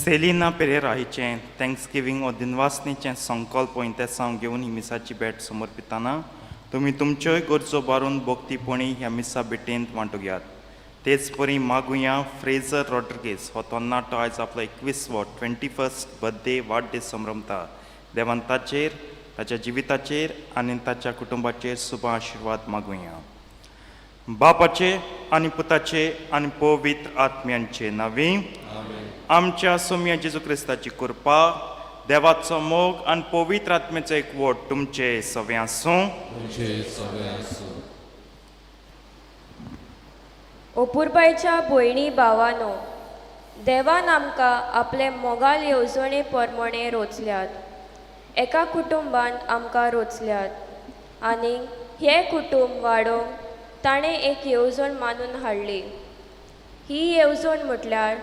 Selina Pereira हिचें थँक्सगिवींग वो दिनवासनीचें संकल्प इंतेसांव घेवन ही मिसाची भेट समर्पिताना तुमी तुमच्योय गरजो बारून भक्तीपणी ह्या मिसा भेटेंत वांटू घेयात. तेच परी मागुया फ्रेजर रॉड्रिगेज हो तरणाटो आयज आपलो 21वो 21st birthday वाडदीस संभ्रमता. देवान ताचेर, ताच्या जिविताचेर आनी ताच्या कुटुंबाचेर शुभ आशिर्वाद मागुया. बापाचे आनी पुताचे आनी पवित्र आत्म्यांचे नांवी. आमच्या सोम्या जेजू क्रिस्ताची कृपा, देवाचो मोग आनी पवित्र आत्म्याचो एकवट तुमचे सगळें आसूं. तुमचे सगळे आसूं. ओपुरबायच्या भयणी भावानो, देवान आमकां आपले मोगाल येवजणे प्रमाणे रोचल्यात. एका कुटुंबान आमकां रोचल्यात आनी हें कुटुंब वाडोवंक ताणें एक येवजण मानून हाडली. ही येवजण म्हटल्यार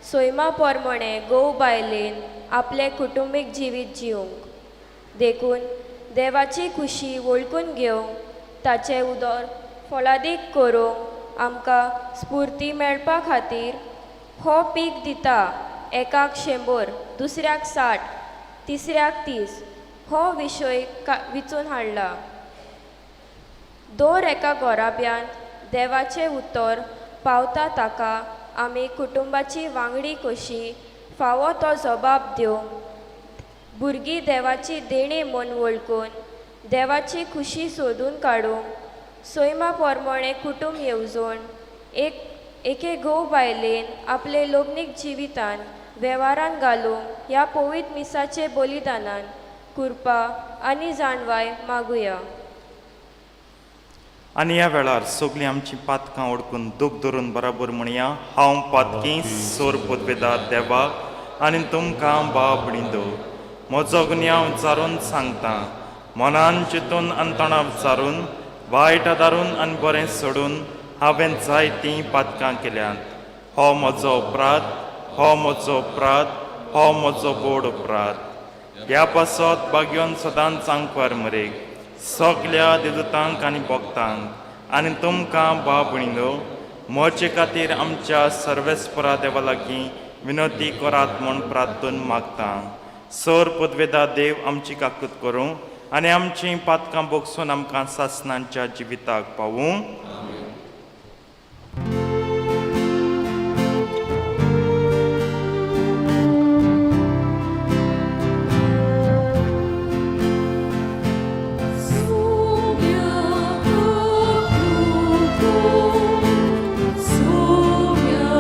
सैमा प्रमाणे घोव बायलेन आपलें कुटुंबीक जिवीत जिवंक. देखून देवाची खुशी वळखून घेवंक, ताचें उदर फळादीक करूंक आमकां स्फुर्ती मेळपा खातीर हो पीक दिता एकाक 100, दुसऱ्याक 60, तिसऱ्याक 30 हो विशय विचून हाडला. दर एका घराब्यांत देवाचें उतर पावता ताका आमी कुटुंबाची वांगडी कशी फावो तो जबाब दिवंक, भुरगीं देवाची देणी म्हूण वळखून देवाची खुशी सोदून काडूंक सैमा प्रमाणे कुटुंब येवजण एक एके घोव बायलेन आपले लग्नीक जिवितान वेव्हारान घालूंक ह्या पवित्र मिसाचे बलिदानान कृपा आनी जाणवाय मागुया. आनी ह्या वेळार सगळीं आमचीं पातकां ओडकून दूख धरून बराबर म्हणया, हांव पातकी सोर पुदवेदार देवा आनी तुमकां बाब दो म्हजो गुन्यांव विचारून सांगता. मनान चिंतून आनी तोंडा विचारून, वायट आदारून आनी बरें सोडून हांवें जायतीं पातकां केल्यांत. हो म्हजो अपराध, हो म्हजो अपराध, हो म्हजो बोड अपराध. ह्या पासत बागयोन सदांच आंकवार मरेक, सगल्या देवदूतांक आनी भक्तांक आनी तुमकां बाब न्हू म्हजे खातीर आमच्या सर्वेस्परा देवा लागीं विनवती करात म्हूण प्रार्थून मागता. सर पदवेदा देव आमची काकूत करूं आनी आमचीं पातकां बोगसून आमकां सासणांच्या जिविताक पावूं. Soumya.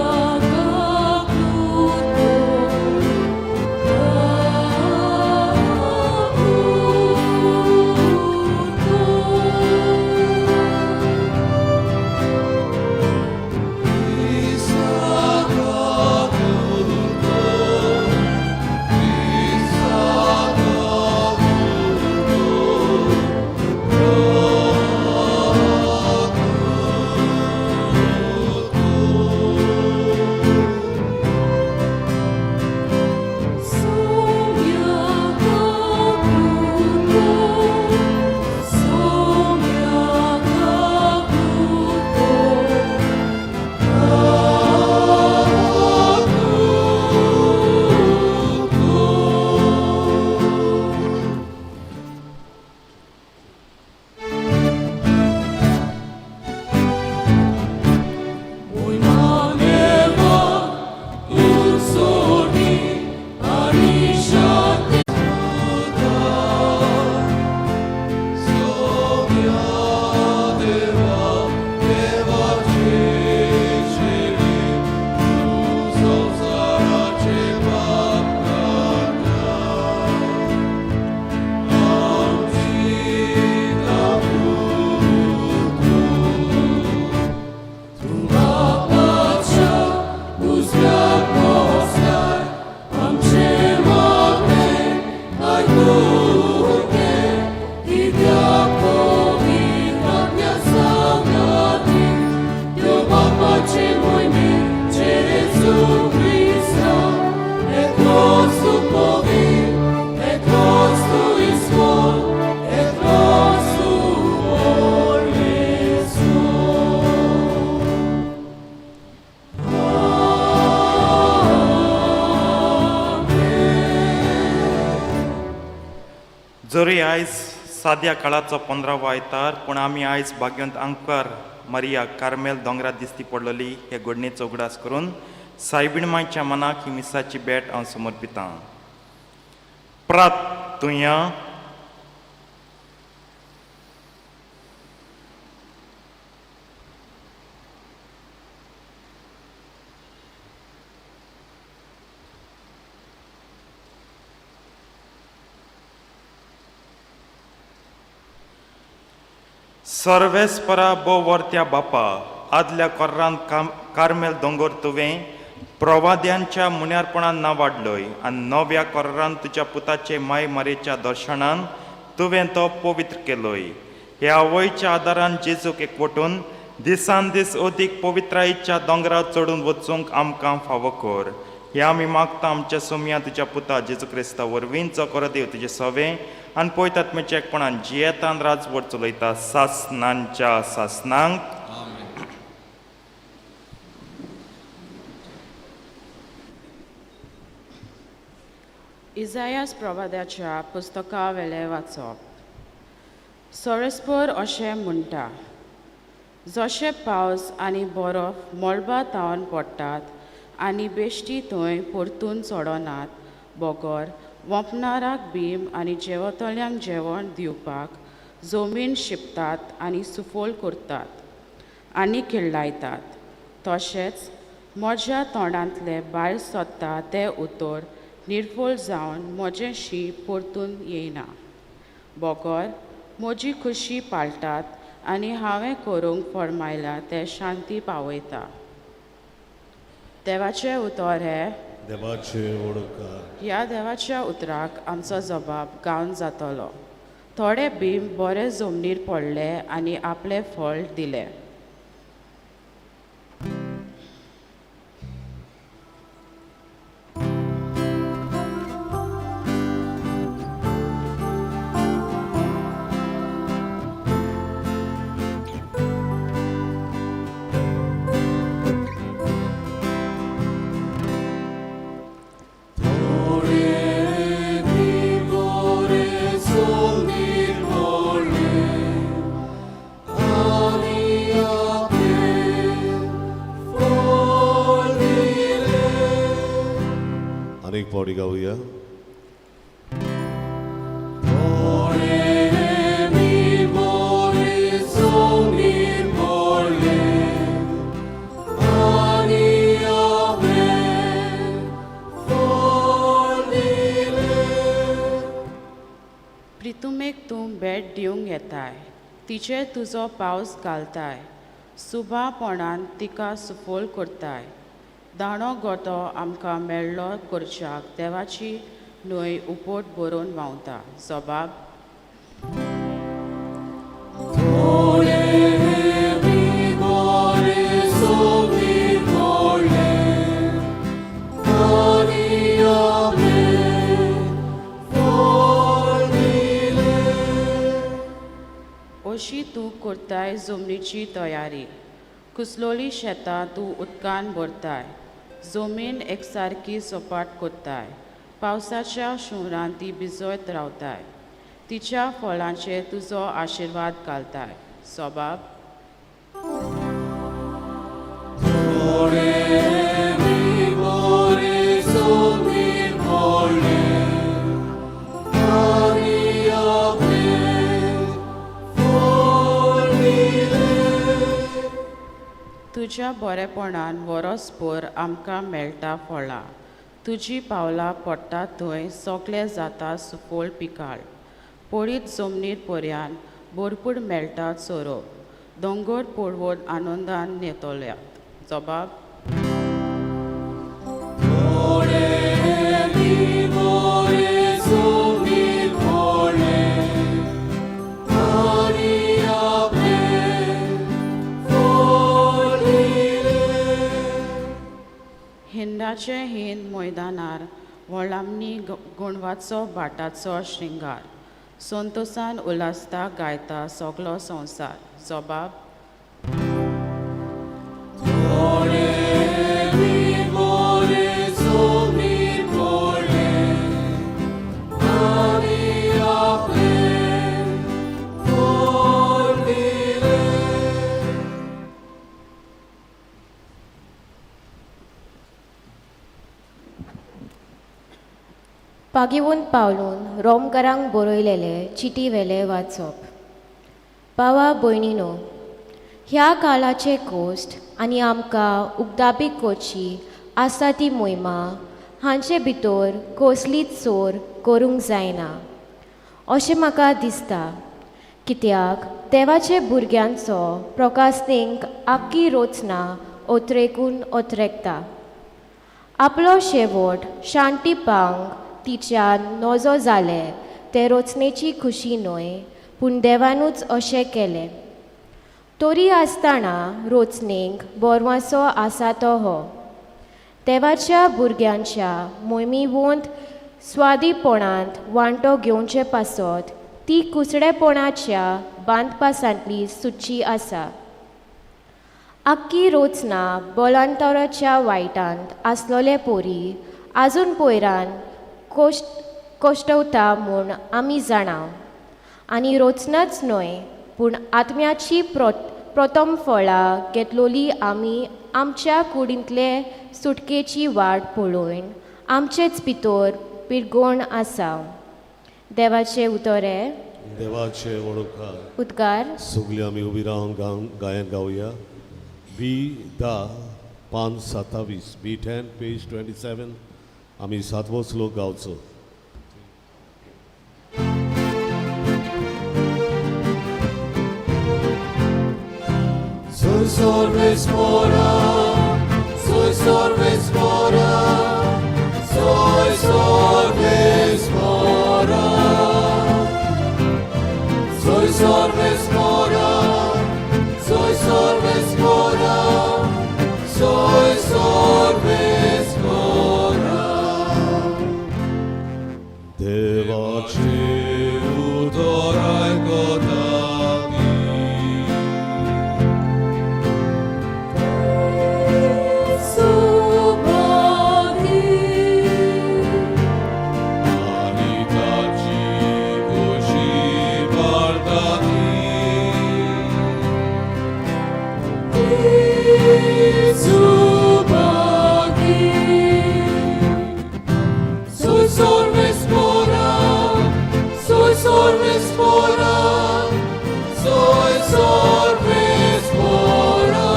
साद्या काळाचो 15वो आयतार, पूण आमी आयज भाग्यवंत आंकार मारिया कार्मेल दोंगरार दिसती पडलेली हे घडणेचो उगडास करून सायबीण मायच्या मनाक ही मिसाची भेट हांव समर्पितां. प्रार्थुया. सर्वेस्परा बोवर्त्या बापा, आदल्या कोर्रान कार्मेल दोंगर तुवें प्रवाद्यांच्या मुन्यारपणान ना वाडलोय आनी नव्या कोर्रान तुज्या पुताचे माय मारेच्या दर्शनान तुवें तो पवित्र केलोय. ह्या आवयच्या आदारान जेजूक एकवटून दिसान दीस अदीक पवित्रायेच्या दोंगरार चडून वचूंक आमकां फावो कर. हे आमी मागता आमच्या सोमया तुज्या पुता जेजू क्रिस्ता वरवीं, जो कोरो देव तुजें सवें आनी पवित्र आत्म्याच्या एकपणान जियेतान राजवट चलयता सासनांच्या सासनांक. इजायास प्रवाद्याच्या पुस्तका वेलें वाचप. सोरेस्पोर अशें म्हणटा, जशें पावस आनी बरफ मळबा तावन पडटात आनी बेश्टी थंय परतून चडनात बगर वोंपणाराक भीम आनी जेवतल्यांक जेवण दिवपाक जमीन शिंपतात आनी सुफोल करतात आनी किल्लायतात, तशेंच म्हज्या तोंडांतलें भायर सोदता तें उतर निर्फळ जावन म्हजें शी परतून येयना बगर म्हजी खुशी पाळटात आनी हांवें करूंक फर्मायलां तें शांती पावयता. देवाचें उतर हें देवाचे ओडकार. ह्या देवाच्या उतराक आमचो जबाब गावन जातलो. थोडे भीम बरे जमनीर पडले आनी आपलें फळ दिलें. अनेक पावटी गावया. प्रितुमेक तूं भेट दिवंक येताय, तिचेर तुजो पावस घालताय, सुभापणान तिका सुफोल करताय. दाणो गोटो आमकां मेळ्ळो करच्याक देवाची न्हंय उपट भरून व्हांवता. जबाब. अशी तूं करताय जमनीची तयारी, कुसलोली शेतां तूं उदकान भरताय, जमीन एकसारकी सपाट करताय, पावसाच्या शिंवरान ती भिजयत रावताय, तिच्या फळांचेर तुजो आशिर्वाद घालताय. सोबाब. तुज्या बरेपणान वरोसभर आमकां मेळटा फळां, तुजी पावलां पडटा थंय सगळें जाता सुफळ पिकाळ, पळीत जमनीर पर्यान भरपूर मेळटा चोरोप, दोंगर पळोवन आनंदान न्हेतल्यात. जबाब. हिंडाचें हिंद मैदानार व्हळांनी गुणवाचो भाटाचो श्रृंगार, संतोसान उल्हासता गायता सगलो संवसार. जबाब. पागिवून पावलून रोमकारांक बरयलेले चिटी वेले वाचप. भावा भयणीनो, ह्या काळाचे कोश्ट आनी आमकां उगदापी कोची आसा ती मोहिमा हांचे भितर कसलीच चोर करूंक जायना अशें म्हाका दिसता, कित्याक देवाचे भुरग्यांचो प्रकासनेक आख्खी रचना ओतरेकून ओतरेकता. आपलो शेवट शांती पावंक तिच्या नजो जाले ते रचनेची खुशी न्हय, पूण देवानूच अशें केलें. तरी आसतना रचनेक बरवासो आसा तो हो देवाच्या भुरग्यांच्या मोहिमेवंत स्वादीपणांत वांटो घेवचे पासत ती कुसडेपणाच्या बांदपासांतली सुची आसा. आख्खी रचना बोलांतराच्या वायटांत आसलोले पोरी आजून पयरान कोश्टवता म्हूण आमी जाणा. आनी रचनाच न्हय पूण आत्म्याची प्रथम फळां घेतलोली आमी आमच्या कुडींतले सुटकेची वाट पळोवन आमचेच भितर पिरगोण आसा. देवाचे उतर हे देवाचे वळखार उद्गार. सगळी आमी उबी रावन गायन गावया. बी 10 पान 27, बी 10 पेज 27. आमी सातवो श्लोक गावचो. Soy sorves mora, soy sorves mora, soy sorves mora. Soy sorves mora, soy sorves mora, soy sorves mora. देवाचे उतर आयकता आनी ताची खोशी पाळटा Soy sorves mora, soy sorves mora, soy sorves mora.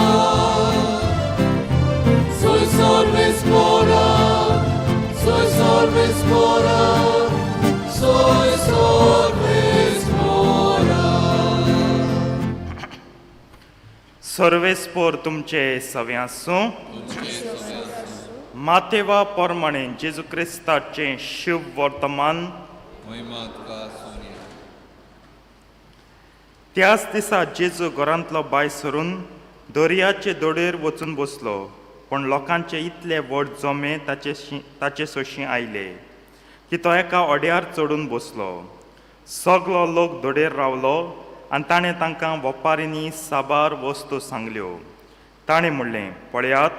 Soy sorves mora, soy sorves mora, soy sorves mora. सर्वेस्पोर तुमचे सवे आसूं. मातेवा प्रमाणे जेजू क्रिस्ताचें शुभ वर्तमान. महिमा तुका सोनिया. त्याच दिसा जेजू घरांतलो भायर सरून दर्याचे दोडयेर वचून बसलो, पूण लोकांचे इतले व्हड जमे ताचे सोशी आयले की तो एका ओड्यार चडून बसलो. सगलो लोक दोडयेर रावलो आनी ताणें तांकां वपारींनी साबार वस्तू सांगल्यो. ताणें म्हणलें, पळयात,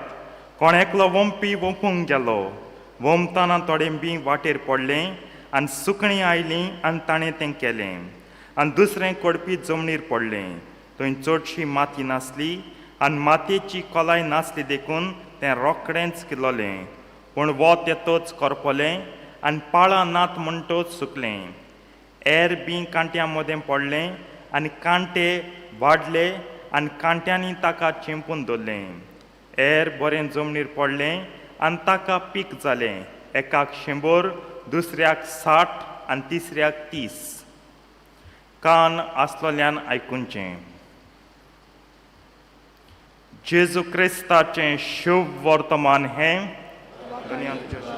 कोण एकलो वंपी वंपूंक गेलो. वमतना थोडें बी वाटेर पडलें आनी सुकणीं आयलीं आनी ताणें तें केलें. आनी दुसरें कडपी जमनीर पडलें, थंय चडशी माती नासली आनी मातयेची खोलाय नासली देखून तें रोखडेंच किल्ललें. पूण वत येतच करपलें आनी पाळां नात म्हणटच सुकलें. एर बी कांट्यां मदें पडलें आनी कांटे वाडले आनी कांट्यांनी ताका चेंपून दवरलें. एर बरें जमनीर पडलें आनी ताका पीक जालें, एकाक 100, दुसऱ्याक 60 आनी तिसऱ्याक 30. कान आसलोल्यान आयकुचें. जेजू क्रिस्ताचें शुभ वर्तमान हें. दुनिया तुज्या.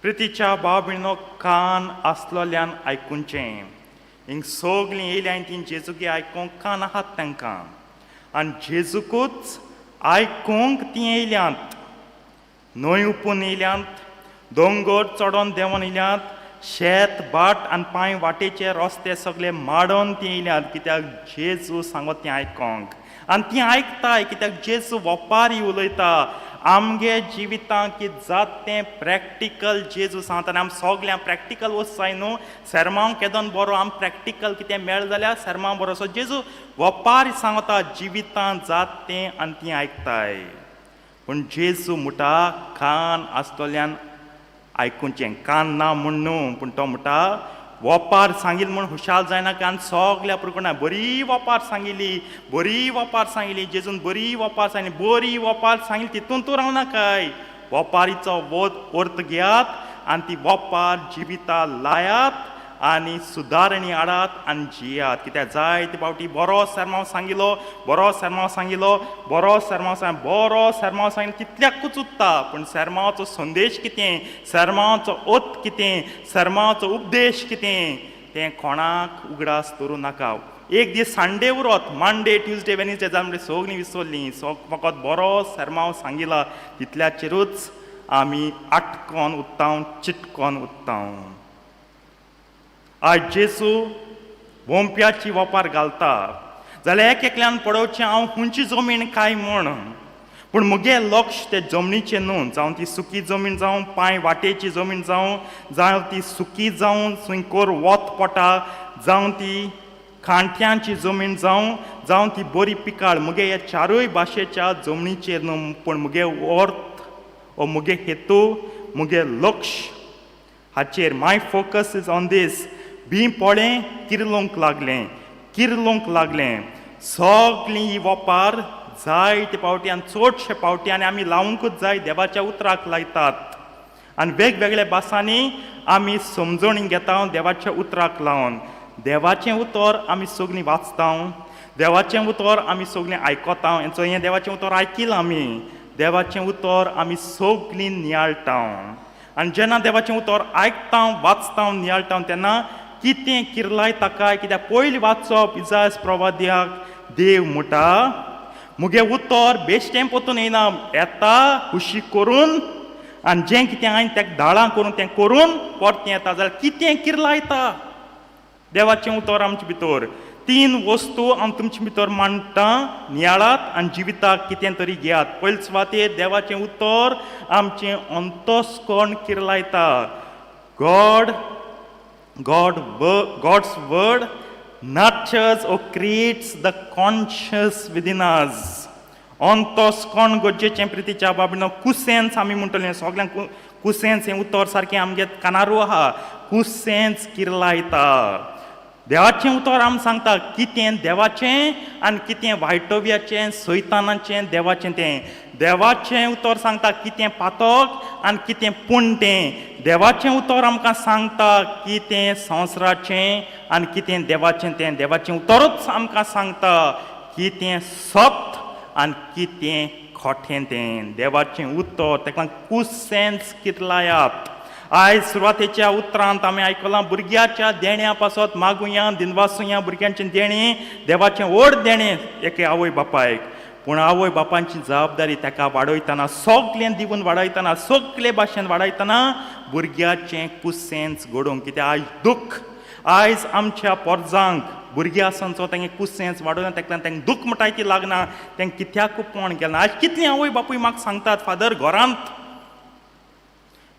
प्रितीच्या भाव, कान आसलोल्यान आयकुचें. हिंग सगळीं येयल्यान तीं जेजूगे आयकूंक कान आहात तांकां आनी जेजूकूच आयकूंक तीं येयल्यांत. न्हंय उपून येयल्यांत, दोंगर चडोन देंवोन येयल्यांत, शेत भाट आनी पांय वाटेचे रस्ते सगळे माडोन तीं येयल्यात कित्याक जेजू सांगत तें आयकोंक आनी तीं आयकताय कित्याक जेजू वपारी उलयता. आमगे जिवितांत कितें जाता तें प्रॅक्टिकल जेजू सांगता आनी आमी सगळ्यांक प्रॅक्टिकल वस्त जाय न्हू. सेर्मांव केदोन बरो आम प्रॅक्टिकल कितें मेळ जाल्यार सेर्मांव बरो. सो जेजू वपारी सांगता जिवितांत जाता तें आनी तीं आयकताय. पूण जेजू म्हणटा कान आसतल्यान आयकुचें, कान ना म्हूण न्हू, पूण तो म्हणटा वोपार सांगील म्हूण हुशाल जायनाका आनी सगल्या प्रकरणां बरी वोपार सांगिली, बरी वोपार सांगिली जेजून, बरी वोपार सांगली, बरी वोपार सांगिली तितून तूं रावनाकाय. वोपारीचो वोत अर्थ घेयात आनी ती वोपार जिविता लायात आनी सुदारणी हाडात आनी जियात. कित्याक जायते फावटी बरो सेर्मांव सांगिलो, बरो सेर्मांव सांगिलो, बरो सेर्मांव सांग, बरो सेर्मांव सांगिलो तितल्याकूच उरता. पूण सेर्मांवाचो संदेश कितें, सेर्मांवाचो अर्थ कितें, सेर्मांवाचो उपदेश कितें तें कोणाक उगडास दवरूं नाका. एक दीस संडे उरत, मंडे ट्युजडे वेनसडे जावन म्हणल्यार सगळीं विसरलीं. फकत बरो सेर्मांव सांगिला तितल्याचेरूच आमी आटकोन उत्ताव, चिटकोन उत्ताव. आयज जेजू वोंप्याची वोपार घालता जाल्यार एक एकल्यान पळोवचें हांव खंयची जमीन काय म्हूण. पूण मुगे लक्ष ते जमनीचें न्हू, जावं ती सुकी जमीन जावं, पांय वाटेची जमीन जावं, जावं ती सुकी जावं सुंयकोर वत पडटा, जावं ती कांट्यांची जमीन जावं, जावं ती बरी पिकाळ, मुगे ह्या चारूय भाशेच्या जमनीचेर न्हू, पूण मुगे अर्थ ओ मुगे हेतू, मुगे लक्ष हाचेर. My focus is on this. बीं पळें किर्लोंक लागलें, किर्लोंक लागलें. सगळीं ही वोपार जायते फावटी आनी चडशे फावटी आनी आमी लावंकूच जाय देवाच्या उतराक लायतात आनी वेगवेगळ्या भासांनी आमी समजणी घेता देवाच्या उतराक लावन. देवाचें उतर आमी सगळीं वाचता, देवाचें उतर आमी सगळीं आयकता. हेंचो हें देवाचें उतर आयकिलां आमी, देवाचें उतर आमी सगळीं नियाळटा. आनी जेन्ना देवाचें उतर आयकता, वाचता, नियाळटा तेन्ना कितें किर्लायता काय? कित्याक पयलीं वाचप इजास प्रवाद्याक देव म्हणटा मुगे उतर बेश्टें पोतून येयना, येता खुशी करून आनी जें कितें हांवें तेका दाळां करून तें करून परतें येता. जाल्यार कितें किर्लायता देवाचें उतर आमचे भितर? तीन वस्तू हांव तुमचे भितर मांडटा, नियाळात आनी जिविताक कितें तरी घेयात. पयले सुवातेर देवाचें उतर आमचें अंतस्कर्ण किर्लायता. God's word nurtures or creates the conscience within us. अंतस्कर्ण गरजेचें प्रितीच्या बाबीनो. कुसेन्स आमी म्हणटले सगल्यांक, कुसेन्स हें उतर सारकें आमगे कानारू आहा. कुसेन्स किर्लायता देवाचें उतर. आम सांगता कितें देवाचें आनी कितें वायटव्याचें, सैतानाचें. देवाचें तें देवाचें उतर सांगता कितें पातक आनी कितें पूण तें. देवाचें उतर आमकां सांगता कितें संवसाराचें आनी कितें देवाचें तें. देवाचें उतरूच आमकां सांगता कितें सत आनी कितें खोटें तें. देवाचें उतर ताका कुसेन्स कितलायात. आयज सुरवातेच्या उतरांत आमी आयकलां, भुरग्याच्या देण्या पासत मागुया, दिनवासुया. भुरग्यांचें देणें देवाचें व्हड देणें एके आवय बापायक. पूण आवय बापायची जबाबदारी ताका वाडयतना, सगळें दिवन वाडयतना, सगळे भाशेन वाडयतना भुरग्याचें कुसेन्स घडोवंक. कित्याक आयज दुख्ख, आयज आमच्या पोरजांक भुरगीं आसून तेंगे कुसेन्स वाडोवना, ताका तांकां दुख्ख म्हणटाय ती लागना, तांकां कित्याकू पोण गेलना. आयज कितलीं आवय बापूय म्हाका सांगतात, फादर, घरांत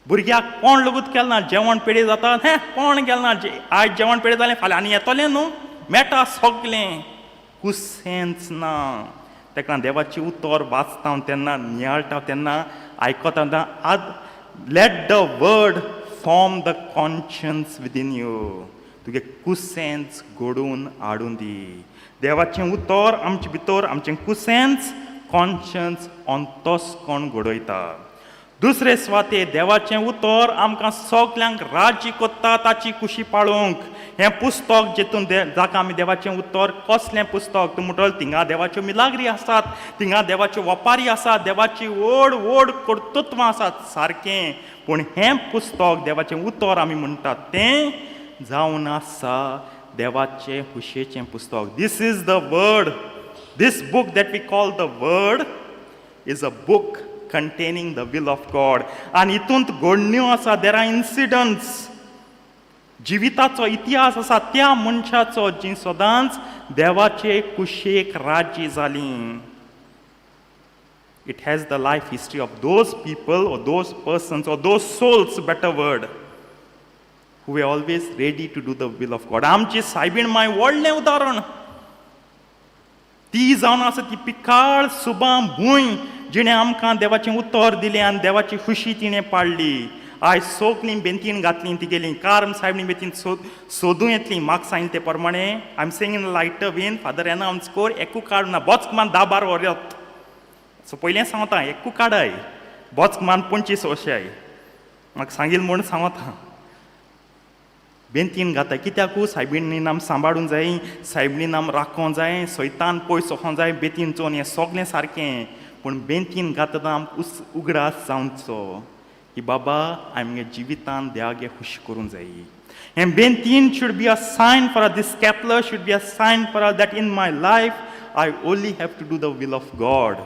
भुरग्याक कोण लगूत केलें ना, जेवण पेडे जाता, हें कोण गेलें ना, आयज जेवण पेडे जालें, फाल्यां आनी येतलें न्हू, मेळटा सगलें. कुसेन्स ना. ताका देवाचें उतर वाचता तेन्ना, नियाळटा तेन्ना, आयकता तेन्ना आद let the word form the conscience within you. तुगे कुसेन्स घडोवन हाडून दी. देवाचें उतर आमचे भितर आमचें कुसेन्स, कॉन्शन्स, अंतस्कर्ण घडयता. दुसरे सुवातेर देवाचें उतर आमकां सगल्यांक राजी कोत्ता ताची कुशी पाळोवंक. हें पुस्तक जेतून दे जाका आमी देवाचें उतर, कसलें पुस्तक तूं म्हणटलो? थिंगा देवाच्यो मिलाग्री आसात, थिंगा देवाच्यो वपारी आसात, देवाची व्हड व्हड कर्तृत्वां आसात, सारकें. पूण हें पुस्तक देवाचें उतर आमी म्हणटात तें जावन आसा देवाचें हुशेचें पुस्तक. This is the word. This book that we call the word is a book containing the will of God. आनी हितूंत घडण्यो आसा. There are incidents. जिविताचो इतिहास आसा त्या मनशाचो जी सदांच देवाचे कुशेक राज्य जालीं. It has the life history of those people or those persons or those souls, better word, who were always ready to do the will of God. आमची सायबीण माय व्हडलें उदाहरण ती जावन आसा. ती पिकाळ सुबां भूंय जिणें आमकां देवाचें उतर दिलें आनी देवाची खुशी तिणें पाडली. आयज सगलीं बेंतीन घातलीं तिगेलीं कार्म सायबणी बेतीन सोदूं येतलीं. म्हाका सांगलें ते प्रमाणे, I am saying in lighter vein, father announce कोर एकू काडना बोच मान 10-12 वरत. सो पयलें सांगता, एकू काडाय बोच मान 25 वर्साय म्हाका सांगील म्हूण सांगता. बेंतीन घाता कित्याकू सायबिणीन आम सांबाळूंक जाय, सायबिणीन आम राखोंक जाय, सैतान पयस वचोंक जाय. बेतीन चोवन हें सगलें सारकें, पूण बेंतीन घातना आमकां उगडास जावचो की बाबा आमगे जिवितान देवागे खुश करूंक जाय. हें बेंतीन should be a sign for a, this scapular should be a sign for a that in my life I only have to do the will of God.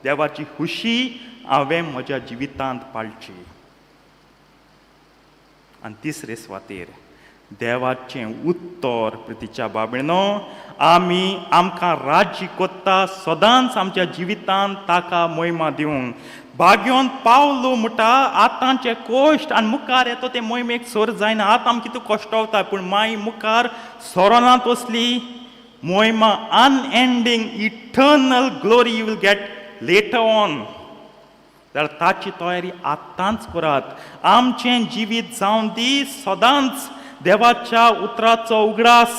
देवाची खुशी हांवें म्हज्या जिवितांत पाळची. आनी तिसरे सुवातेर देवाचें उत्तर. प्रितीच्या बाबेनो, आमी आमकां राज्य कोत्ता सदांच आमच्या जिवितांत ताका मोहिमा दिवंक. बागयोन पावलो म्हणटा आतांचे कश्ट आनी मुखार येतो ते मोहिमेक सर जायना. आतां आमकां कितें कश्टवता, पूण मागीर मुखार सोरोनात वसली मोहिमा, unending eternal glory you will get later on. जाल्यार ताची तयारी आतांच करात. आमचें जिवीत जावन दी सदांच देवाच्या उतराचो उगडास.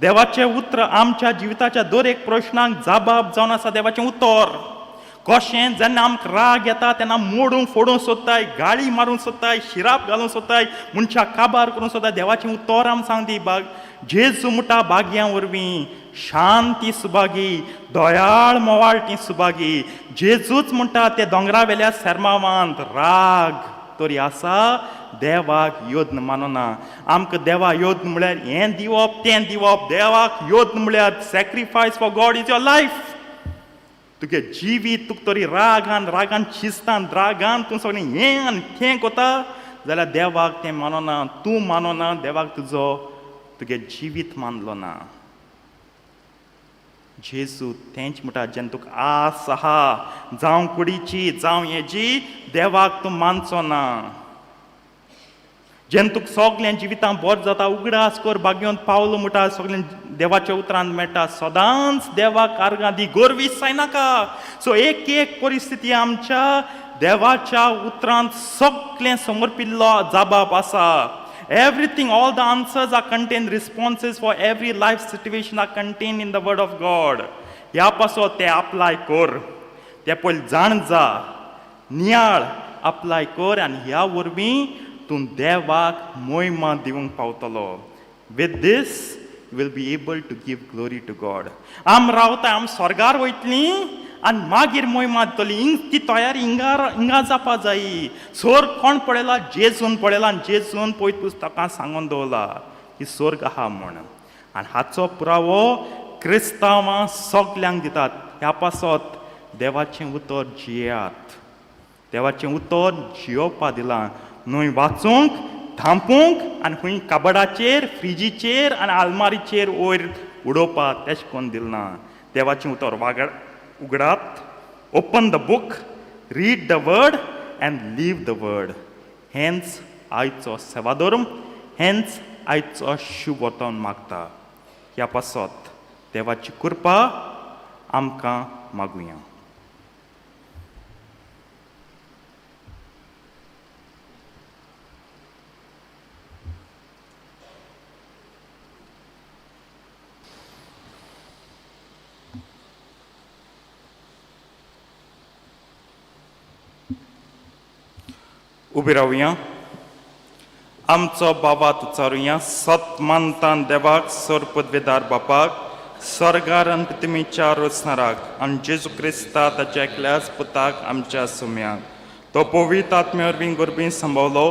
देवाचें उतर आमच्या जिविताच्या दर एक प्रश्नाक जाबाब जावन आसा. देवाचें उतर कशें, जेन्ना आमकां राग येता तेन्ना मोडूंक फोडूंक सोदताय, गाळी मारूंक सोदताय, शिराप घालूंक सोदताय, मनशाक काबार करूंक सोदताय, देवाचें उतर आम सांगती. बाग जेजू म्हणटा भाग्यां वरवीं, शांती सुभागी, दयाळ मोवाळ ती सुभागी. जेजूच म्हणटा ते दोंगरा वेल्या सेर्मावांत, राग तरी आसा देवाक योद्न मानना. आमकां देवा योद्न म्हळ्यार हें दिवप तें दिवप. देवाक योद्न म्हळ्यार sacrifice for God is your life. तुगे जिवीत तुका तरी रागान रागान शिस्तान रागान तूं सगळें हें आनी तें कोता जाल्यार देवाक तें मानना. तूं मानना देवाक, तुजो तुगे जिवीत मानलो ना. जेजू तेंच म्हणटा, जेन्ना तुका आस आहा जावं कुडीची जावं हेजी, देवाक तूं मानचो ना. जेन्ना तुका सगळें जिवितांत बरें जाता, उगडास कर भाग्योन पावलो म्हणटा, सगळें देवाच्या उतरान मेळटा. सदांच देवाक आर्गां दी, गोरवीस जायनाका. सो एक एक परिस्थिती आमच्या देवाच्या उतरांत सगळें समर्पिल्लो जाबाब आसा. Everything, all the answers are contain, responses for every life situation are contain in the word of God. ह्या पासत ते अप्लाय कर, ते पयलीं जाण जा, नियाळ, अप्लाय कर आनी ह्या वरवीं तूं देवाक मोहिमा दिवंक पावतलो. With this will be able to give glory to God. आम रावता, आम स्वर्गार वयतलीं आनी मागीर मोहिमा दितली. हिंग ती तयारी हिंगा हिंगा जावपा जायी. सोर्ग कोण पळयला? जेजून पळयला आनी जेजून पयत पुस्तकां सांगून दवरला की स्वर्ग आहा म्हण. आनी हाचो पुरावो क्रिस्तांवां सगल्यांक दितात. ह्या पासत देवाचें उतर जियात. देवाचें उतर जियोवपा दिलां, न्हय वाचूंक, धांपूंक आनी खंय कबडाचेर, फ्रिजीचेर आनी आलमारीचेर वयर उडोवपाक तेश कोन्न दिलना. देवाचें उतर Vagad उगडात. Open the book, read the word and live the word. हेंच आयचो सेवाधर्म, हेंच आयचो शुभ वर्तमान मागता. ह्या पासत देवाची कृपा आमकां मागुया. उबी रावया, आमचो बाबा उच्चारुया. सत मानतान देवाक, सर पदवेदार बापाक, स्वर्गार आनी पृथ्वीच्या रचणाराक, आनी जेजू क्रिस्ता ताच्या एकल्याच पुताक आमच्या सुम्याक. तो पवित्र आत्म्या वरवीं गर्भीन संभवलो,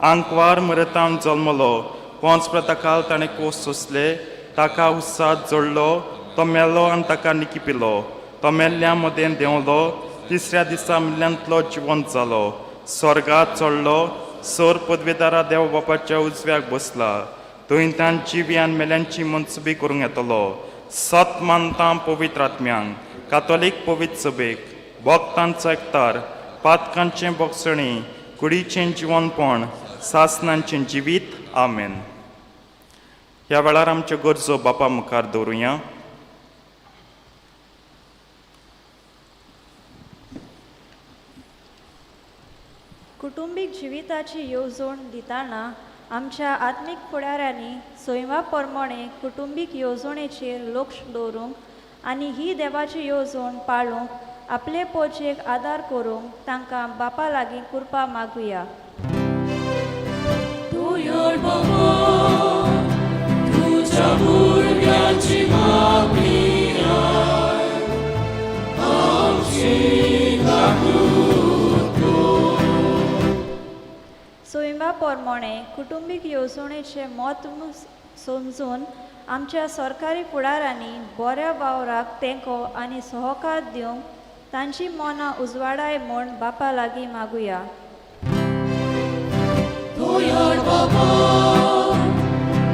आंकवार मरतान जल्मलो, पोंच प्रताकाल ताणें कोस सोंसले, ताका उत्साद जोडलो, तो मेलो आनी ताका निकिपिलो. तो मेल्ल्या मदें देंवलो, तिसऱ्या दिसा मिल्यांतलो जिवंत जालो, स्वर्गात चडलो. सोर पदवेदारा देव बापाच्या उजव्याक बसला. थंय तान जिव्यान मेल्यांची मनसुबी करूंक येतलो. सत मानता पवित्र आत्म्यांक, कातोलीक पवित्र सभेक, भक्तांचो एकतार, पातकांचें बोगसणी, कुडीचें जिवनपण, सासनांचें जिवीत. आमेन. ह्या वेळार आमच्यो गरजो बापा मुखार दवरुया. कुटुंबीक जिविताची येवजण दितना आमच्या आत्मीक फुडाऱ्यांनी सैमा प्रमाणे कुटुंबीक येवजणेचेर लक्ष दवरूंक आनी ही देवाची येवजण पाळूंक आपले पोचेक आदार करूंक तांकां बापा लागीं कृपा मागुया. तुज्या भुरग्यांची मागणी आयक, आमची काकूत कर. सैमा प्रमाणे कुटुंबीक येवजणेचें म्हत्व समजून आमच्या सरकारी फुडारांनी बऱ्या वावराक तेंको आनी सहकार दिवंक तांची मनां उजवाडाय म्हूण बापा लागीं मागुया. दयाळ बाबा,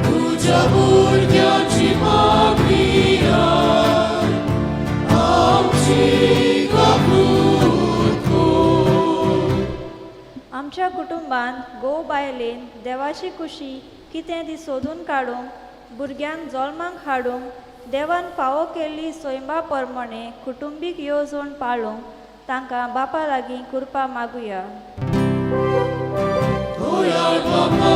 तुज्या भुरग्यांची मागणी आयक, आमची काकूत कर. आमच्या कुटुंबांत घोव बायलेन देवाची खुशी कितें ती सोदून काडूंक, भुरग्यांक जल्माक हाडूंक देवान फावो केल्ली सैमा प्रमाणे कुटुंबीक येवजण पाळूंक तांकां बापा लागीं कृपा मागुया. दयाळ बाबा,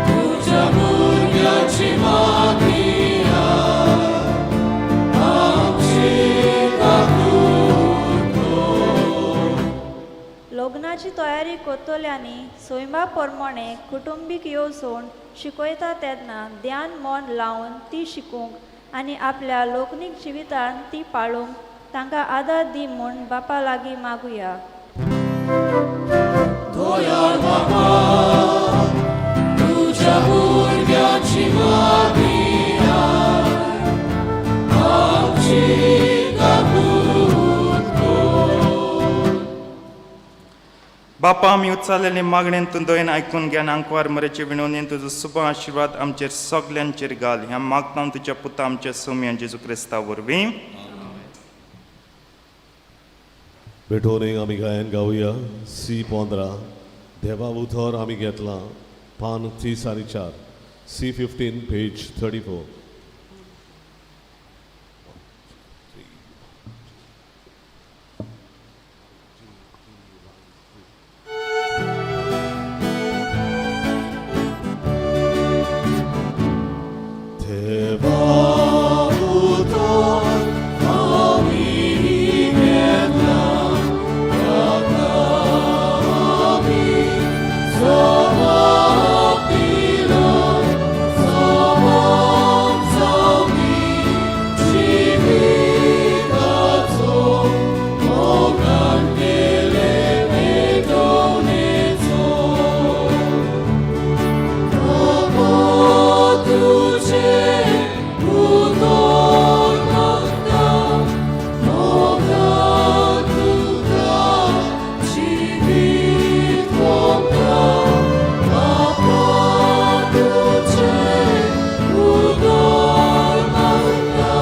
तुज्या भुरग्यांची मागणी आयक, आमची काकूत कर. लग्नाची तयारी करतल्यांनी सैमा प्रमाणे कुटुंबीक येवजण शिकयता तेन्ना ध्यान मन लावन ती शिकूंक आनी आपल्या लोकनीक जिवितांत ती पाळूंक तांकां आदार दी म्हूण बापा लागीं मागुया. दयाळ बाबा, तुज्या भुरग्यांची मागणी आयक, आमची काकूत कर. बापा, आमी उच्चारलेले मागणेन तूं दयेन आयकून घे आनी आंकवार मरेचे विणवणेन तुजो सुभ आशिर्वाद आमचेर सगल्यांचेर घाल. ह्या मागता तुज्या पुता आमच्या सोम्या जेजू क्रिस्ता वरवीं. भेटवणेक आमी गायन गावया सी 15, देवा उतर आमी घेतलां, पान 34, सी 15, पेज 34. देवा उतर आमी घेतलां, ताका आमी जबाब दिलो, जबाब जावपी जिविताचो मोगान केले पेटोवणेचो. बाबा, तुजें उतर मागता, मोगान तुका जिवीत ओंपता. बाबा, तुजें उतर मागता,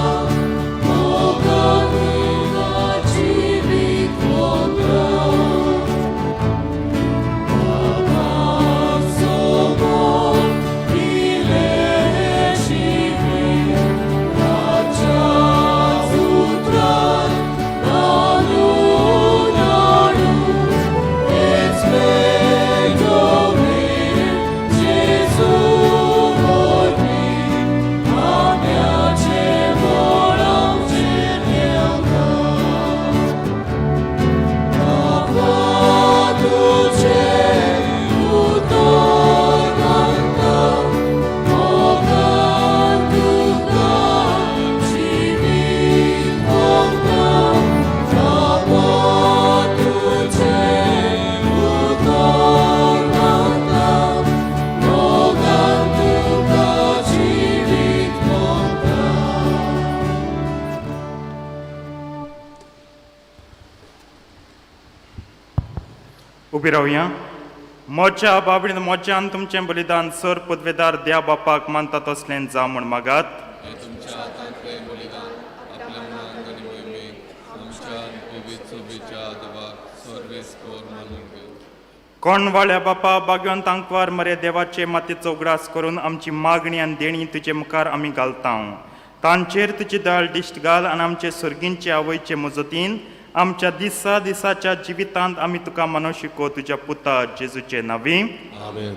मोगान तुका जिवीत ओंपता. सोबोन दिलें जिवीत, ताच्या उतरान घालून हाडूं, हेच पेटोवणेन जेजू वरवीं, आत्म्याचें बळ आमचेर देंवता. बाबा, तुजें उतर मागता, मोगान तुका जिवीत ओंपता. बाबा, तुजें उतर मागता, मोगान तुका जिवीत ओंपता. उबी रावया. म्हज्या बाबडीन म्हज्यान तुमचें बलिदान सर पदवेदार द्या बापाक मानता तसलें जावं म्हूण मागात. तुमच्या हातांतलें बलिदान आपल्या मनांत आनी मोहिमेक आमच्या पवित्र सभेच्या देवाक सर्वेस्पर मानून घेवं. कोणवाळ्या बापा बागेवन तांकवार मरे देवाचे मातयेचो उगडास करून आमची मागणी आनी देणी तुजे मुखार आमी घालता. तांचेर तुजी दयाळ दिश्ट घाल आनी आमचे सर्गींचे आवयचे मजतीन आमच्या दिसा दिसाच्या जिवितांत आमी तुका मनोशिको तुज्या पुता जेजूचे नांवी. आमेन.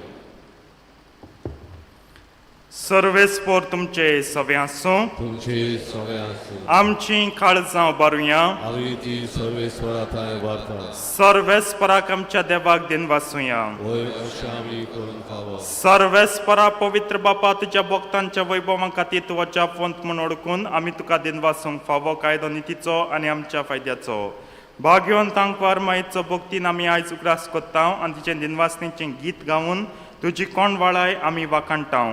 सर्वेस्पोर तुमचे सवे आसूं. तुमचे सगळे आसूं. आमची काळजां उबारुया. आमी ती सर्वेस्वरा थंय वार्ता. सर्वेस्पराक आमच्या देवाक दिनवासुया. वय अशें आमी करूंक फावो. सर्वेस्परा पवित्र बापा तुज्या भक्तांच्या वैभवा खातीर तूं अजापवंत म्हूण ओळखून आमी तुका दिनवासूंक फावो कायदो नितीचो आनी आमच्या फायद्याचो. भाग्यवंत तांकवार मायेचो भक्तीन आमी आयज उगडास कोत्ता आनी तिचें दिनवासणेचें गीत गावन तुजी कोण वाळाय आमी वाखाणटा.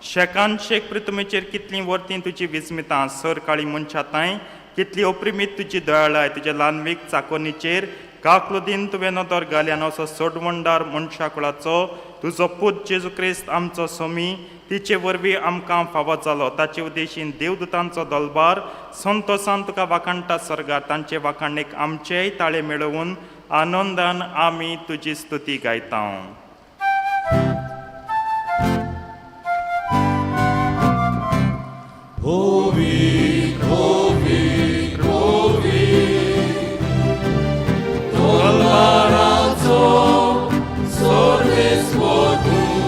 शेकान शेक प्रितमेचेर कितलीं वर्तीं तुजी विस्मितां सर काळी मनशा तांय कितली अप्रिमीत तुजी दयाळाय. तुज्या ल्हानवीक चाकोनीचेर काकलुदीन तुवें नदर घाली आनी असो सोडवणदार मनशा कुळाचो तुजो पूत जेजू क्रिस्त आमचो सोमी तिचे वरवीं आमकां फावो जालो. ताचे उद्देशीन देवदूतांचो दलबार संतोसान तुका वाखाणटा सर्गार. तांचे वाखाणेक आमचेय ताळे मेळोवन आनंदान आमी तुजी स्तुती गायता. पवित्र पवित्र पवित्र तलवाराचो सर्वेस्पर तूं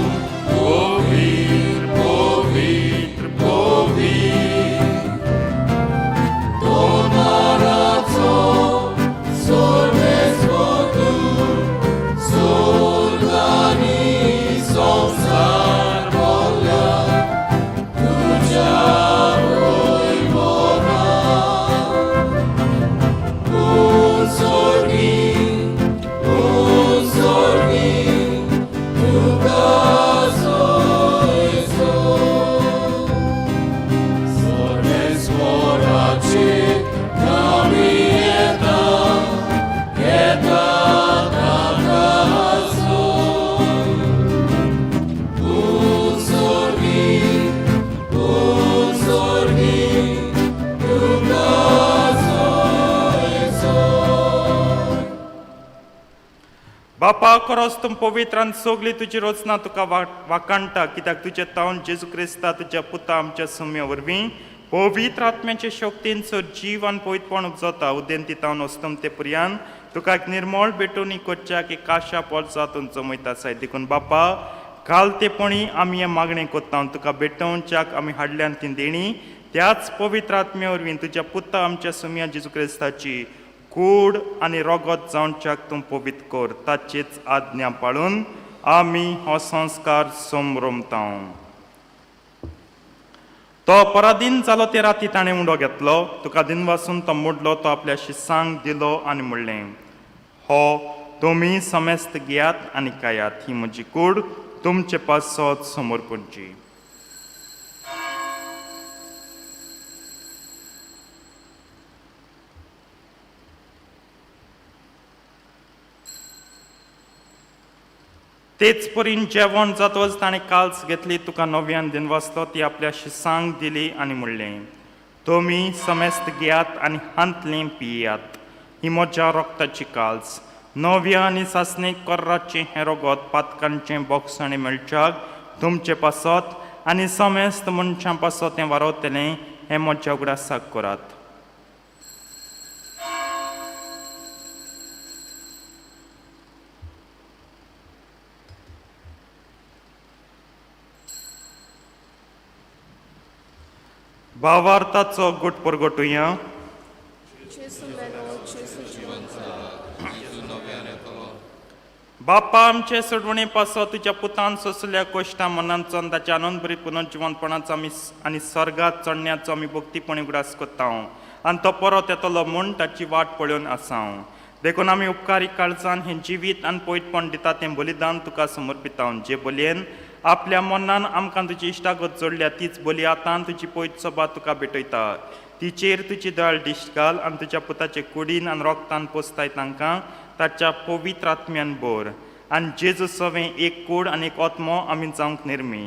पवित्र पवित्र पवित्र तलवाराचो सर्वेस्पर तूं स्वर्गानी संवसार भरला तुज्या वैभवान. उत्सर्गी उत्सर्गी तुका सोयसो सर्वेस्पराचे नामी येता येता ताका सोय. उत्सर्गी उत्सर्गी तुका सोयसो. बापा खरोच तूं पवित्र आनी सगली तुजी रचना तुका वाखाणटा कित्याक तुजे तावन जेजू क्रिस्ता तुज्या पुता आमच्या सुम्या वरवीं पवित्र आत्म्याचे शक्तीन सर जीव आनी पवित्रपण उपजता. उद्यंती तावन अस्तम ते पुरयान तुका एक निर्मळ भेटून कोच्च्याक एक काशा पोलसातून जमयत आसाय. देखून बापा काल तेपणी आमी हें मागणें कोत्ता तुका भेटोवच्याक आमी हाडल्यान ती देणी त्याच पवित्र आत्म्या वरवीं तुज्या पुता आमच्या सुम्या जेजू क्रिस्ताची कूड आनी रोगत जावच्याक तूं पवित्र कर. ताचीच आज्ञा पाळून आमी हो संस्कार समरमता. तो पराधीन जालो ते राती ताणें उंडो घेतलो तुका दिनवासून तो मोडलो तो आपल्या शिसांक दिलो आनी म्हणलें हो तुमी समेस्त घेयात आनी खायात ही म्हजी कूड तुमचे पासत समर्पणची. तेच परीन जेवण जातकच ताणें काल्स घेतली तुका नव्यान दिनवासलो ती आपल्या शिसांक दिली आनी म्हणलें तुमी समेस्त घेयात आनी हांतलें पियात ही म्हज्या रोगताची काल्स नव्या आनी सासणीक कोर्राचें हें रोगत पातकांचें बोगसाणें मेळच्याक तुमचे पासत आनी समेस्त मनशां पासत हें वारवतलें हें म्हज्या उगडासाक करात. भावार्थाचो गुट परगटुया. बापा आमचे सोडवणे पासत तुज्या पुतान सोंसल्या कोश्टा मनांचो आनी ताच्या आनंदभरीत पुनर्जिवनपणाचो आमी आनी स्वर्गात चडण्याचो आमी भक्तीपणी उगडास कोत्ता आनी तो परत येतलो म्हूण ताची वाट पळोवन आसा. देखून आमी उपकारी काळजान हें जिवीत आनी पयटपण दिता तें बलिदान तुका समर्पिता. जे बलयेन आपल्या मनान आमकां तुजी इश्टागत जोडल्या तीच बली आतां तुजी पयत सभा तुका भेटयता. तिचेर तुजी दयाळ दिश्ट घाल आनी तुज्या पुताचे कुडीन आनी रोगतान पोसताय तांकां ताच्या पवित्र आत्म्यान भर आनी जेजू सवें एक कूड आनी एक आत्मो आमी जावंक निर्मी.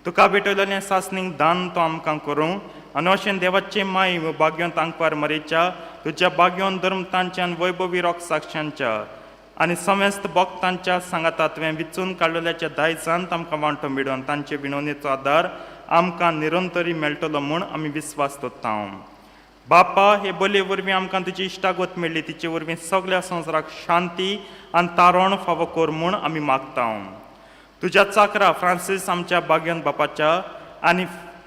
तुका भेटयलेलें सासणीक दान तो आमकां करूं आनी अशें देवाचे माय भाग्योन तांकवार मरेच्या तुज्या भाग्योन धर्म तांच्यान वैभवी रोग साक्षांच्या आनी समेस्त भक्तांच्या सांगाता तुवें विचून काडलेल्याच्या दायजान आमकां वांटो मेळोवन तांचे विणवणेचो आदार आमकां निरंतरी मेळटलो म्हूण आमी विस्वास दवरता. बापा, हे बलये वरवीं आमकां तुजी इश्टागत मेळ्ळी, तिचे वरवीं सगळ्या संवसाराक शांती आनी तारण फावो कर म्हूण आमी मागता. तुज्या चाकरा फ्रांसीस आमच्या बाग्योन बापाच्या आनी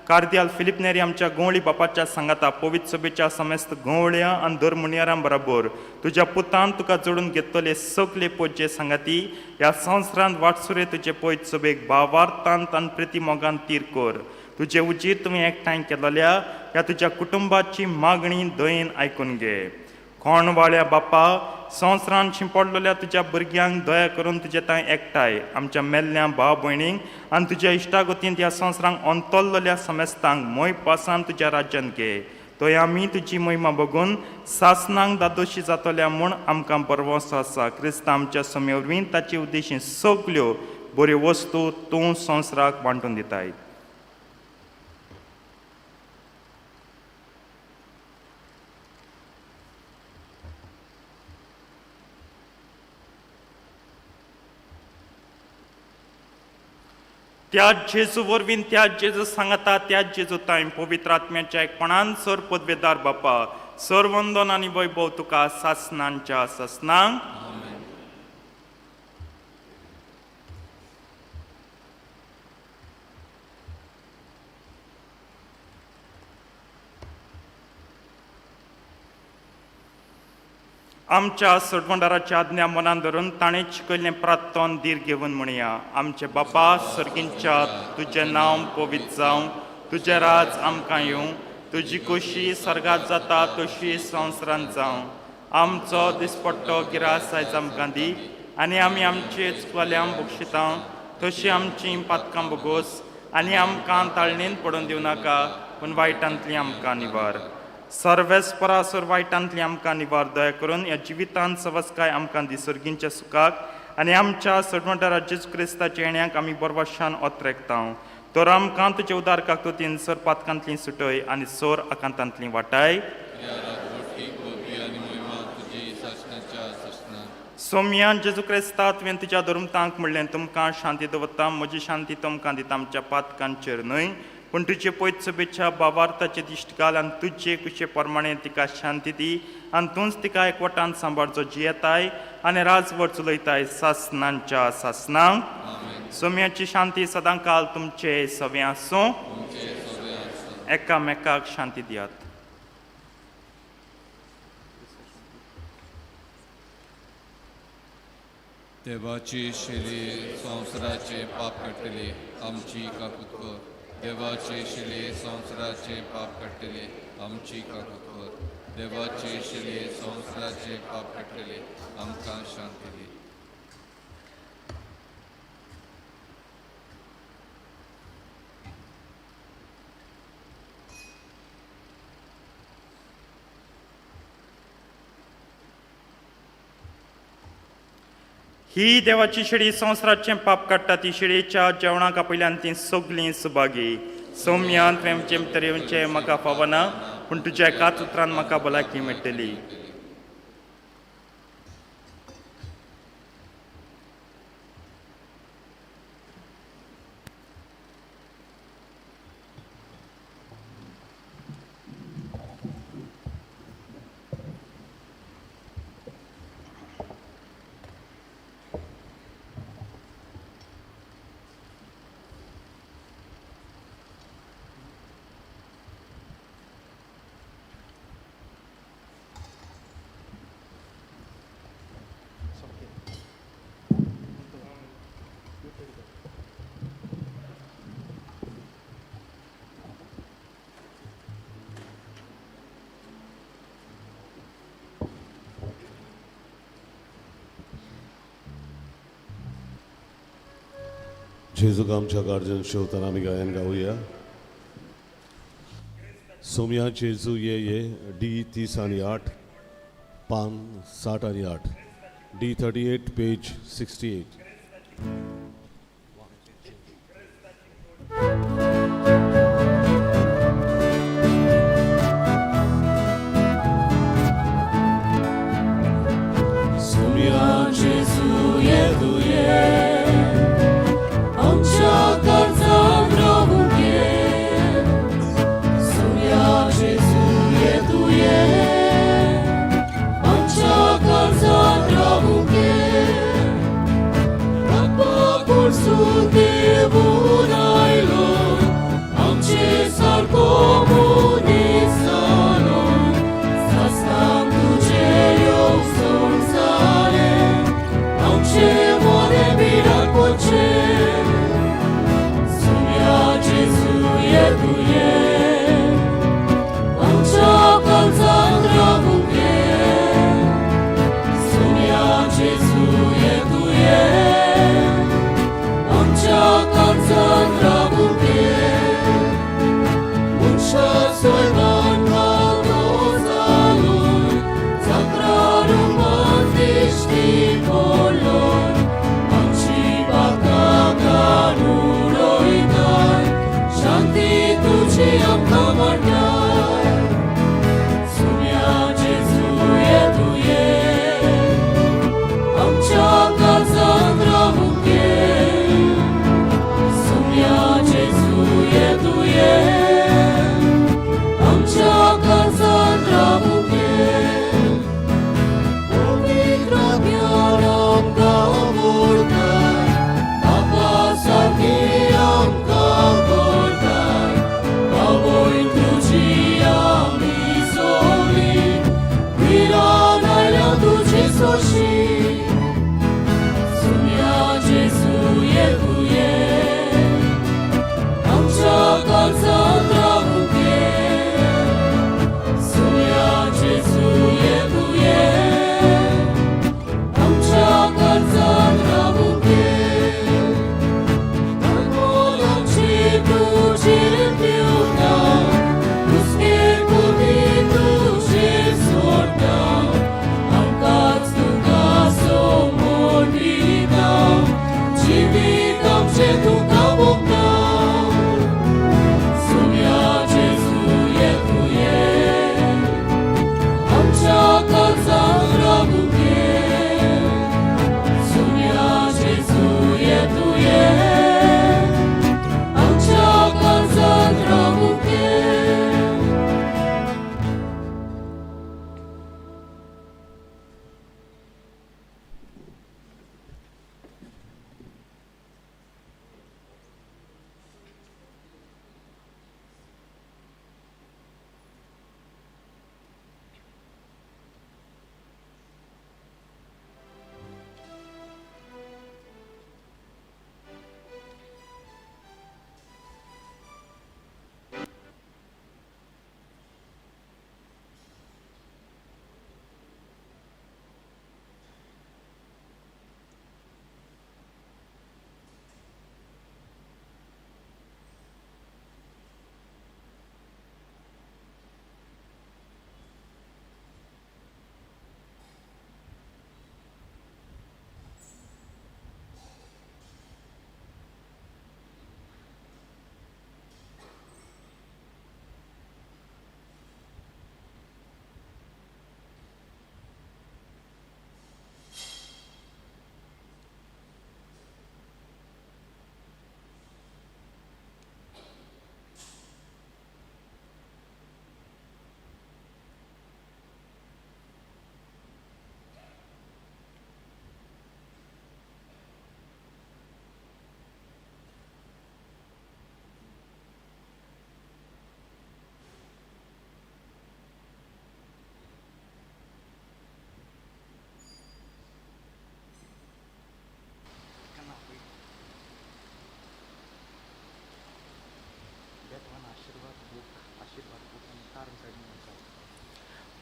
कार्दियाल फिलीप नेरी आमच्या गवळी बापाच्या सांगाता पवित्र सभेच्या समेस्त गवळ्या आनी धर्मुनियारां बराबर तुज्या पुतान तुका जोडून घेतले सगले पोजे सांगाती ह्या संवसारांत वाटसुरे तुजे पवित्र सभेक भावार्थान आनी प्रिती मोगान तीर कर. तुजे उजीर तुवें एकठांय केलेल्या ह्या तुज्या कुटुंबाची मागणी दयेन आयकून घे. कोण वाळ्या बापा, संवसारान शिंपडलेल्या तुज्या भुरग्यांक दया करून तुजे तांय एकठांय आमच्या मेल्ल्या भाव भयणींक आनी तुज्या इश्टागतीन ह्या संवसारांक अंतरलेल्या समेस्तांक मोय पासान तुज्या राज्यान घे. थंय आमी तुजी महिमा बघून सासनांक दादोशी जातल्या म्हूण आमकां बरवसो आसा. क्रिस्त आमच्या सोमे वरवीं ताचे उद्देशीन सगल्यो बऱ्यो वस्तू तूं संवसाराक वांटून दिताय. त्या जेजू वरवीं, त्या जेजू सांगता, त्या जेजू तांय पवित्र आत्म्याच्या एकपणान सर पदवेदार बापा, सर वंदन आनी वैभव तुका सासनांच्या सासनांक. आमच्या सोडवणदाराच्या आज्ञा मनान धरून ताणें शिकयल्लें प्रार्थन धीर घेवन म्हणया. आमचे बापा सर्गींच्या, तुजें नांव पवित्र जावं, तुजें राज आमकां येवं, तुजी खोशी सर्गात जाता तशी संवसारांत जावं. आमचो दिसपट्टो गिरास आयज आमकां दी आनी आमी आमचे चुकल्यां बक्षिता तशी आमची पातकां बोगोस आनी आमकां ताळणेन पडून दिवं नाका, पूण वायटांतली आमकां निवार. सर्वेस्परासर वायटांतली आमकां निवार. दया करून ह्या जिवितांत सवस्काय आमकां दी सर्गींच्या सुखाक आनी आमच्या सोडवणदारा जेजू क्रिस्ताच्या येण्याक आमी बरवाशान ओतरेकता. तर आमकां तुजे उदार काकतुतीन सर पातकांतली सुटय आनी सोर आकांतांतली वाटाय. सोमयान जेजू क्रिस्ता, तुवें तुज्या धर्मतांक म्हणलें, तुमकां शांती दवरता, म्हजी शांती तुमकां दिता, आमच्या पातकांचेर न्हय पूण तुजे पयत सभेच्या बाबार्थाचे दिश्ट घाल आनी तुजे कुशे प्रमाणे तिका शांती दी आनी तूंच तिका एकवटान सांबाळ जो जियेताय आनी राजवट चलयताय सासनांच्या सासनांक. सोम्याची शांती सदांकाल तुमचे सवें आसूं. एकामेकाक शांती दियात. देवाची शिली संवसाराचे पाप काडटली आमची काकूत कर. देवाची शिली संवसाराचे पाप काडटली आमची काकूत कर. देवाची शिली संवसाराचे पाप काडटली आमकां शांती दी. ही देवाची शेळी संवसाराचें पाप काडटा, ती शेळयेच्या जेवणाक आपयल्यान ती सगलीं सुभागी. सौम्यान तुवें भितर येवचें म्हाका फावना, पूण तुज्या एकाच उतरान म्हाका भलायकी मेळटली. जेजूक आमच्या गार्जन शेवताना आमी गायन गावया. सोमया जेजू ये ये, डी 30 आनी 8, पान 60 आनी 8, डी 38 पेज 68. Soumya Jesu yeduye आमच्या काळजांत रावूंक ये सोम्या जेजू येदुये आमच्या काळजांत रावूंक ये बाप्पा कोर्सून देवून आयलो आमचे सारको मनीस जालो सासणाक तुजें येवजण जालें आमचे मोरे बिराक पडचें सोम्या जेजू येदुये आमच्या काळजांत रावूंक ये सोम्या जेजू येदुये आमच्या काळजांत रावूंक ये मनशा सैमान खातो जालोय जात्रा रुपान दिश्टी पडलोय आमची बाका घालून उडयताय शांती तुजी आमकां वाट्टाय सुम्या जेजू येदुये आमच्या काळजांत रावूंक ये सुम्या जेजू येदुये आमच्या काळजांत रावूंक ये पवित्र ज्ञान आमकां मोडताय बापा सारकी आमकां करताय आवय तुजी आमी सोडली विरान आयल्या तुजी सोशी सुम्या जेजू येदुये आमच्या काळजांत रावूंक ये सुम्या जेजू येदुये आमच्या काळजांत रावूंक ये अनमोलाची तुजी दिवता दुसरे कोणी तुजे सोडता आमकांच तुका समोर दिता जिवीत आमचें तुका भोगता सुम्या जेजू येदुये आमच्या काळजांत रावूंक ये सुम्या जेजू येदुये आमच्या काळजांत रावूंक ये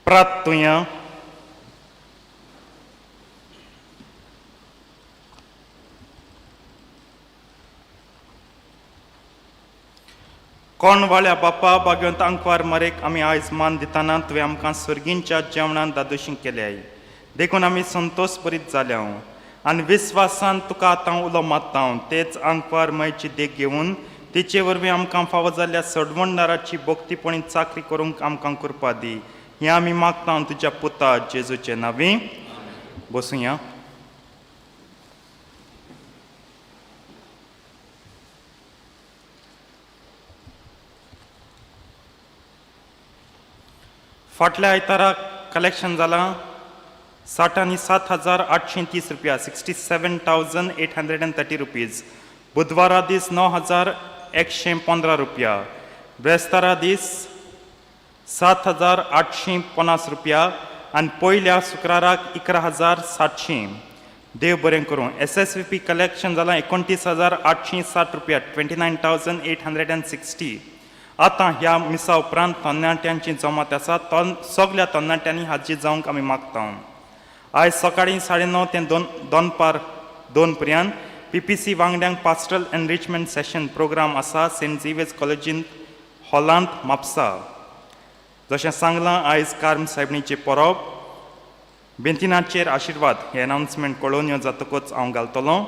प्रार्थुया. कोण वाल्या बापा बागेवंत आंकवार मरेक आमी आयज मान दितना तुवें आमकां सर्गींच्या जेवणान दादोशी केल्याय, देखून आमी संतोश बरीत जाल्या. आनी विस्वासान तुका आतां उलो मारता. तेच आंकवार मायची देख घेवन तिचे वरवीं आमकां फावो जाल्ल्या सडवणदाराची भक्तीपणी चाकरी करूंक आमकां कृपा दी. हें आमी मागता तुज्या पुता जेजूचे नांवी. बसुया. फाटल्या आयताराक कलेक्शन जालां 67,830 रुपया, 67,830 रुपीज. बुधवारा दीस 9,115 रुपया, ब्रेस्तारा दीस 7,850 रुपया आनी पयल्या शुक्राराक 11,700. देव बरें करूं. SSVP collection जालां 29,860 रुपया, 29,860. आतां ह्या मिसा उपरांत तरणाट्यांची जमात आसा. सगल्या तरणाट्यांनी हाजीर जावंक आमी मागता. आयज सकाळीं 9:30 ते दनपार 2 पर्यंत PPC वांगड्यांक पास्टरल एनरिचमेंट सेशन प्रोग्राम आसा सेंट झेवियर्स कॉलेजींत हॉलांत म्हापसा. जशें सांगलां, आयज कार्म सायबणीचें परब. बेंतिनाचेर आशिर्वाद हें अनावन्समेंट कळोवन जातकूच हांव घालतलो.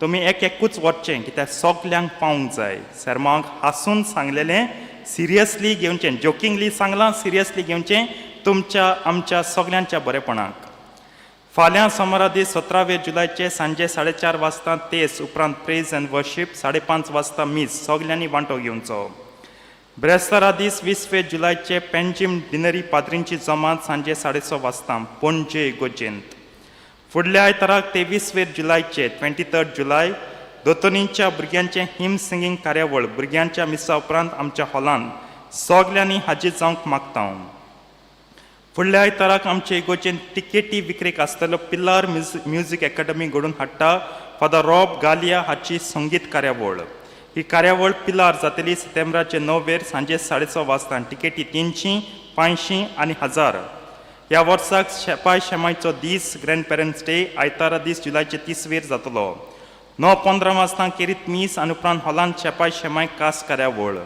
तुमी एक एकूच वचचें, कित्याक सगल्यांक पावूंक जाय. सेर्मांक हांसून सांगलेलें सिरियसली घेवचें, जोकिंगली सांगलां सिरियसली घेवचें, तुमच्या आमच्या सगल्यांच्या बरेपणाक. फाल्यां सोमारा दीस 17 जुलयचे सांजे 4:30 वाजता तेस, उपरांत प्रेज अँड वर्शीप, 5:30 वाजता मीस. सगल्यांनी वांटो घेवचो. ब्रेस्तारा दीस 20 जुलयचे पेंजीम डिनरी पाद्रींची जमात सांजे 6:30 वाजता पणजे इगोजेंत. फुडल्या आयताराक 23 जुलयचे, 23 जुलय, दोतोनीच्या भुरग्यांचें हिम सिंगींग कार्यावळ भुरग्यांच्या मिसा उपरांत आमच्या हॉलांत. सगल्यांनी हाजीर जावंक मागता हांव. फुडल्या आयताराक आमचे इगोजेन तिकेटी विक्रेक आसतलो. पिल्लार म्युजीक एकाडमी घडोवन हाडटा फादर रॉब गालिया हाची संगीत कार्यावळ. ही कार्यावळ पिलार जातली सप्टेंबराचे 9 सांजे 6:30 वाजता. तिकेटी 300, 500 आनी 1000. ह्या वर्साक शेपाय शेमायचो दीस, ग्रँड पेरंट्स डे, आयतारा दीस जुलयचे 30 जातलो. 9:15 वाजता केरीत मीस आनी उपरांत हॉलांत शेपाय शेमाय कास कार्यावळ.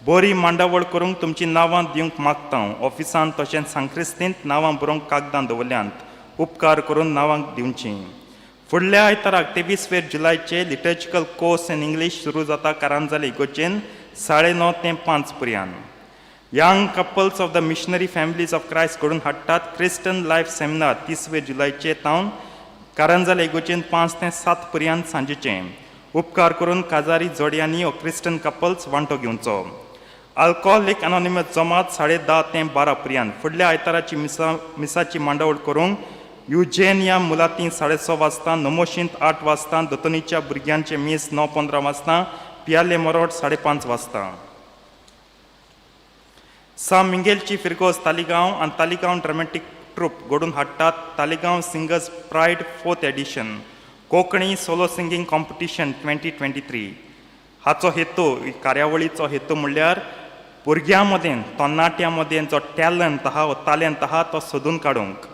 बरी मांडावळ करूंक तुमची नांवां दिवंक मागता हांव. ऑफिसांत तशेंच सांक्रिस्तींत नांवां बरोवंक कागदां दवरल्यांत, उपकार करून नांवां दिवचीं. फुडल्या आयताराक 23 जुलयचे लिटर्जिकल कोर्स इन इंग्लीश सुरू जाता कारांजाली इगोर्जेन 9:30 ते 5 पर्यंत. Young couples of the missionary families of Christ घडोवन हाडटात क्रिस्टन लायफ सेमिनार 30 जुलयचे तावन कारांजाली इगोर्जेन 5 ते 7 पर्यंत सांजेचें. उपकार करून काजारी जोडयांनी हो क्रिस्टन कपल्स वांटो घेवचो. अल्कोहोलीक अनॉनिमस जमात 10:30 ते 12 पर्यंत. फुडल्या आयताराची मिसाची मांडावळ करूंक युजेनिया मुलाती 6:30 वाजता, नमोशींत 8 वाजता, दोतोनीच्या भुरग्यांचें मीस 9:15 वाजता, पियाले मोरोट 5:30 वाजता. सा मिंगेलची फिरगोज तालिगांव आनी तालिगांव ड्रामेटीक ट्रूप घडोवन हाडटात Taleigao singers pride 4th edition Konkani solo singing competition 2023. हाचो हेतू, कार्यावळीचो हेतू म्हणल्यार भुरग्यां मदें, तरणाट्यां मदें जो टॅलंट आहा, हो तालेंत आहा, तो सोदून काडूंक.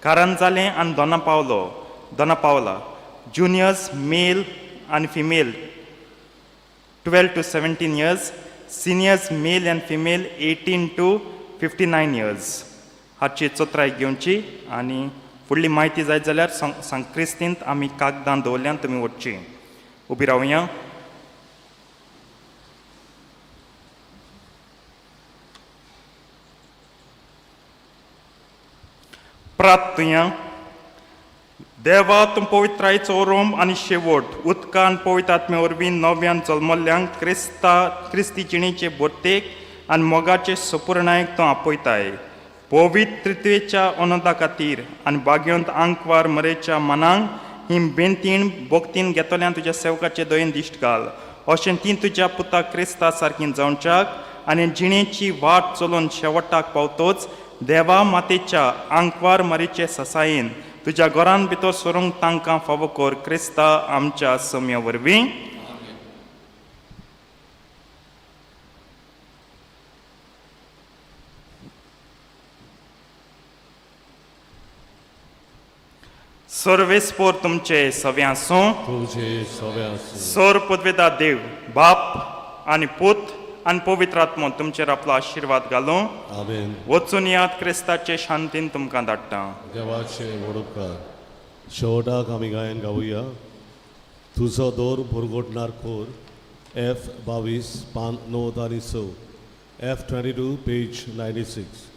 कारण जालें आनी दोना पावला जुनियर्स मेल आनी female 12 to 17 years, seniors male and female 18 to 59 years. हाची चोत्राय घेवची आनी फुडली म्हायती जाय जाल्यार सांक्रिस्तींत आमी कागदां दवरल्यान, तुमी वचची. उबी रावया. प्रार्थुया. देवा, तूं पवित्रायचो रोम आनी शेवट उदकान पवित्र आत्म्या वरवीं नव्यान जल्मल्ल्यांक क्रिस्ता क्रिस्ती जिणेचे भरतेक आनी मोगाचे सपुर्णायक तूं आपयताय. पवित्रतेच्या अनंता खातीर आनी बागेंत आंकवार मरेच्या मनांक ही बेंतीण भक्तीन घेतल्यान तुज्या सेवकाचे दयेन दिश्ट घाल. अशें ती तुज्या पुता क्रिस्ता सारकी जावच्याक आनी जिणेची वाट चलोवन शेवटाक पावतोच देवा मातेच्या आंकवार मरेचे ससायेन तुज्या घरान भितर सरूंक तांकां फावो कर, क्रिस्ता आमच्या सम्या वरवीं. सर्वेस्पोर तुमचे सवे आसूं. तुझे सवे आसूं. सोर पदवेदा देव बाप आनी पूत आनी पवित्र आत्मो तुमचेर आपलो आशिर्वाद घालूं. आमेन. वचून यात, क्रिस्ताचे शांतीन तुमकां धाडटा. देवाचे व्हड उपकार. शेवटाक आमी गायन गावया तुजो दोर भुरगोटणार कोर एफ 22 पान 9 आनी 6, F 22 page 96.